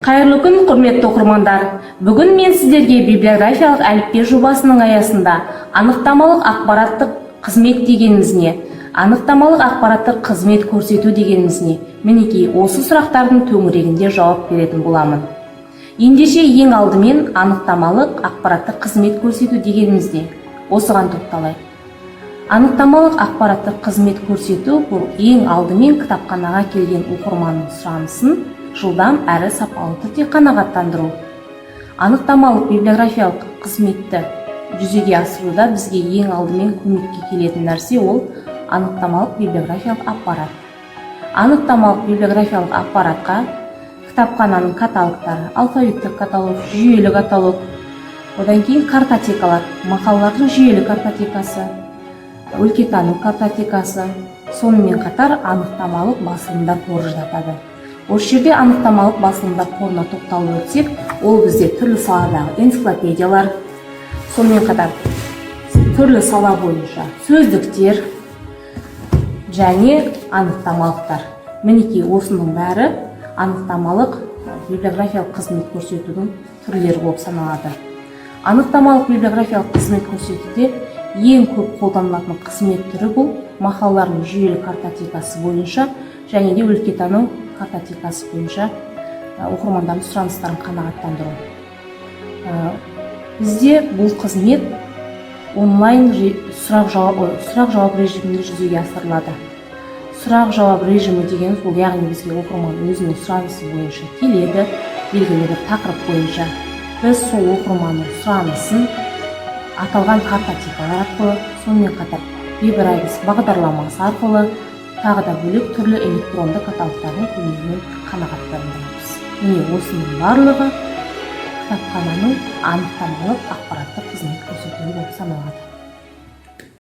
Қайырлы күн, құрметті оқырмандар! Бүгін мен сіздерге библиографиялық әліппе жобасының аясында анықтамалық ақпараттық қызмет дегеніміз не, анықтамалық ақпараттық қызмет көрсету дегеніміз не, мінекей, осы сұрақтардың төңірегінде жауап беретін боламын. Ендеше, ең алдымен анықтамалық ақпараттық қызмет көрсету дегеніміз не, осыған тоқталайық. Анықтамалық ақпараттық қызмет көрсету – бұл ең алдымен кітапханаға келген оқырманның сұранысын жылдам әрі сапалы түрде қанағаттандыру. Анықтамалық библиографиялық қызметті жүзеге асыруда бізге ең алдымен көмекке келетін нәрсе – ол анықтамалық библиографиялық аппарат. Анықтамалық библиографиялық аппаратқа кітапхананың каталогтары, алфавиттік каталог, жүйелі каталог, одан кейін картотекалар, мақалалардың жүйелі картотекасы, өлкетану картотекасы, сонымен қатар анықтамалық басылымдар қоры жатады. Осы жерде анықтамалық басылымдар қорына тоқталып өтсек, ол бізде түрлі саладағы энциклопедиялар, сонымен қатар түрлі сала бойынша сөздіктер және анықтамалықтар. Мінекей, осының бәрі анықтамалық библиографиялық қызмет көрсетудің түрлері болып саналады. Анықтамалық библиографиялық қызмет көрсетуде ең көп қолданылатын қызмет түрі – бұл мақалалардың жүйелі картотекасы бойынша және де өлкетану картотекасы бойынша оқырмандардың сұраныстарын қанағаттандыру. Бізде бұл қызмет онлайн сұрақ жауап режимінде жүзеге асырылады. Сұрақ жауап режимі дегеніміз бұл, яғни бізге оқырман өзінің сұранысы бойынша келеді, белгілі бір тақырып бойынша. Біз сол оқырманның сұранысын аталған картотекалар арқылы, сонымен қатар Веб бағдарламасы арқылы, тағы да бөлек түрлі электронды каталогтардың көмегімен қанағаттандырамыз. Міне, осының барлығы кітапхананың анықтамалық ақпараттық қызмет көрсетуі болып саналады.